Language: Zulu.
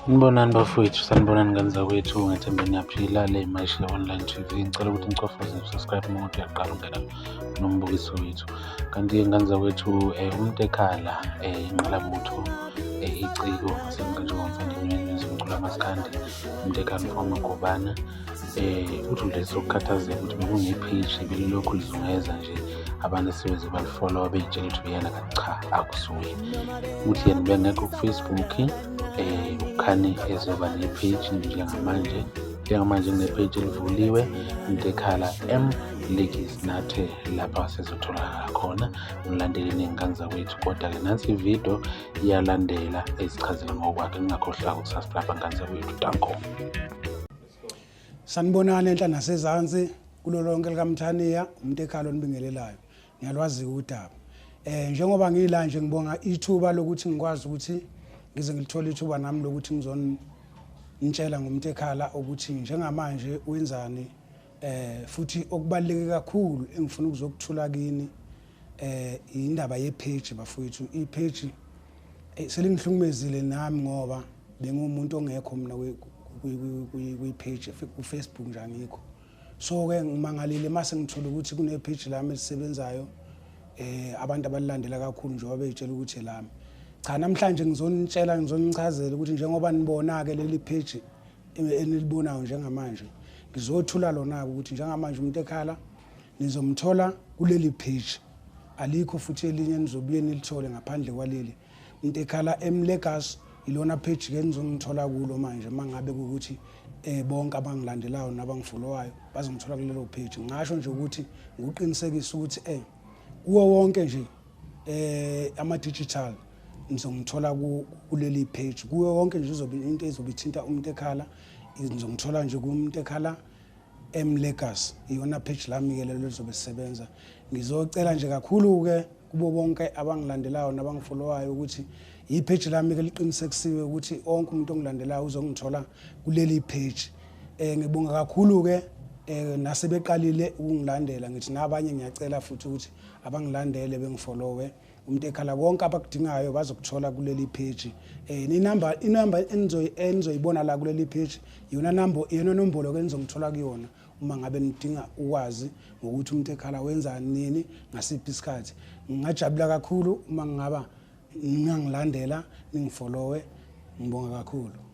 Sanibonani bafowethu, sanibonani ngane zakwethu, ngethemba niyaphila. Le Mayisha Online TV. Ngicela ukuthi nicofoze subscribe uma ukuthi uyaqala ungena nombukiso wethu. Kanti-ke ngane zakwethu, umuntu ekhala, ingqalabutho, iciko semkantshubomvu somculo kamaskandi, umuntu ekhala mfowethu Magubane, uthi udlulise ukukhathazeka ukuthi bekune-page belilokhu lizungeza nje abantu esebeze balifollowa bey'tshela ukuthi uyena, kanti cha, akusuye. Uthi yena ubengekho ku-Facebook, ukhani ezoba ne-page njengamanje. Njengamanje kune-page elivuliwe, umuntu ekhala M Legis nathe lapha sezotholakala khona. Mlandeleni iy'ngane zakwethu. Kodwa-ke nansi ividiyo iyalandela ezichazela ngokwakhe. Ningakhohlwa ukusubscribe ngane zakwethu. Danko. Sanibonani enhla nasezansi kulo lonke likaMthaniya, umuntu ekhala onibingelelayo. Ngiyalwazi udaba. Njengoba ngila nje ngibonga ithuba lokuthi ngikwazi ukuthi ngize ngilithole ithuba nami lokuthi ngizonitshela ngomuntu ekhala ukuthi njengamanje wenzani, futhi okubaluleke kakhulu engifuna ukuzokuthula kini indaba ye-page bafowethu. I-page selingihlukumezile nami ngoba bengumuntu ongekho mina kwi-page ku-Facebook nje angikho. So ke ngimangalile mase ngithola ukuthi kune page lami elisebenzayo, abantu abalilandela kakhulu njengoba beyitshela ukuthi elami. Cha, namhlanje ngizonitshela, ngizonichazela ukuthi njengoba nibona ke leli page enilibonayo njengamanje, ngizothula lona ukuthi njengamanje umuntu ekhala nizomthola kuleli page, alikho futhi elinye nizobuye nilithole ngaphandle kwaleli. Umuntu ekhala M Legas ilona page ke nizongithola kulo manje, mangabe ukuthi bonke abangilandelayo nabangifollowayo bazongithola kulelo page. Ngisho nje ukuthi ngikuqinisekisa ukuthi kuwo wonke nje ama digital nizongithola kuleli page. Kuwo wonke nje izobe into ezobe ithinta umuntu ekhala, nizongithola nje kumuntu ekhala M Legas, iyona page lami ke lelo lizobe sisebenza. Ngizocela nje kakhulu ke kubo bonke abangilandelayo nabangifollowayo ukuthi i-page lami ke liqinisekisiwe ukuthi wonke umuntu ongilandelayo uzongithola kuleli page. Ngibonga kakhulu ke nasebeqalile ukungilandela, ngithi nabanye ngiyacela futhi ukuthi abangilandele bengifollowe. Umuntu ekhala konke abakudingayo bazokuthola kuleli page. Inumber enizoyibona la kuleli page iyona number, iyona nombolo ke enizongithola kuyona uma ngabe nidinga ukwazi ngokuthi umuntu ekhala wenza nini ngasiphi isikhathi. Ngingajabula kakhulu uma ngingaba ningangilandela ningifollowe. Ngibonga kakhulu.